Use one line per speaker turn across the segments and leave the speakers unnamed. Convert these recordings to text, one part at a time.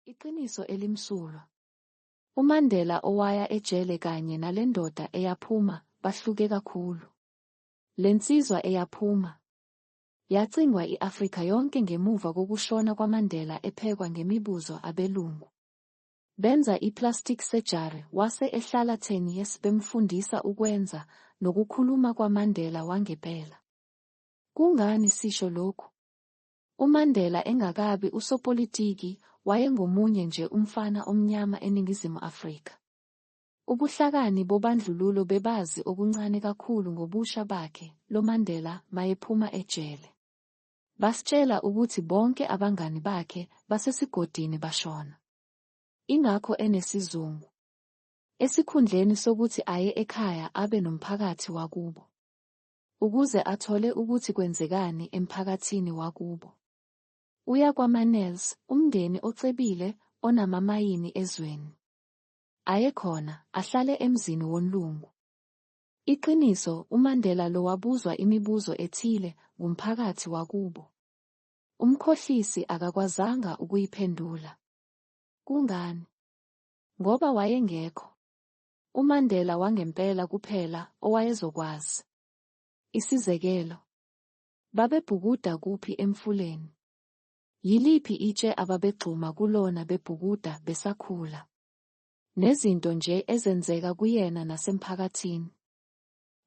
Iqiniso elimsulwa. UMandela owaya ejele kanye nalendoda eyaphuma bahluke kakhulu. Lensizwa eyaphuma yacingwa i-Afrika yonke ngemuva kokushona kwaMandela ephekwa ngemibuzo abelungu. Benza i-plastic surgery wase ehlala 10 years bemfundisa ukwenza nokukhuluma kwaMandela wangempela. Kungani sisho lokhu? UMandela engakabi usopolitiki wayengomunye nje umfana omnyama eNingizimu Afrika. Ubuhlakani bobandlululo bebazi okuncane kakhulu ngobusha bakhe loMandela mayephuma ejele. Basitshela ukuthi bonke abangani bakhe basesigodini bashona. Ingakho enesizungu. Esikhundleni sokuthi aye ekhaya abe nomphakathi wakubo. Ukuze athole ukuthi kwenzekani emphakathini wakubo. Uya kwaManels, umndeni ocebile onamamayini ezweni. Aye khona, ahlale emzini womlungu. Iqiniso, uMandela lo wabuzwa imibuzo ethile ngumphakathi wakubo. Umkhohlisi akakwazanga ukuyiphendula. Kungani? Ngoba wayengekho. UMandela wangempela kuphela owayezokwazi. Isizekelo. Babebhukuda kuphi emfuleni? Yiliphi itshe ababegxuma kulona bebhukuda besakhula? Nezinto nje ezenzeka kuyena nasemphakathini.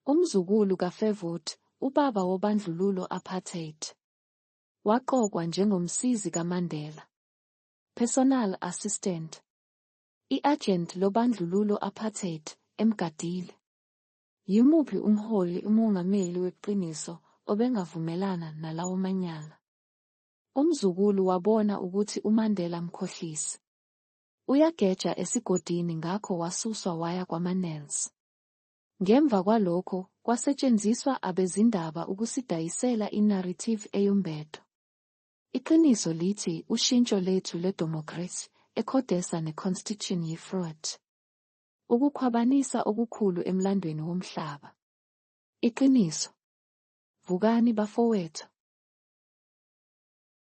Umzukulu kaVerwoerd, ubaba wobandlululo apartheid. Waqokwa njengomsizi kaMandela. Personal assistant. I-agent lobandlululo apartheid, emgadile. Yimuphi umholi umongameli weqiniso obengavumelana nalawo manyala? Umzukulu wabona ukuthi uMandela mkhohlisi. Uyageja esigodini ngakho wasuswa waya kwaManels. Ngemva kwalokho, kwasetshenziswa abezindaba ukusidayisela i-narrative eyumbedo. Iqiniso lithi ushintsho lethu ledemocracy eCODESA ne-constitution yi-fraud. Ukukhwabanisa okukhulu emlandweni womhlaba. Iqiniso. Vukani bafowethu.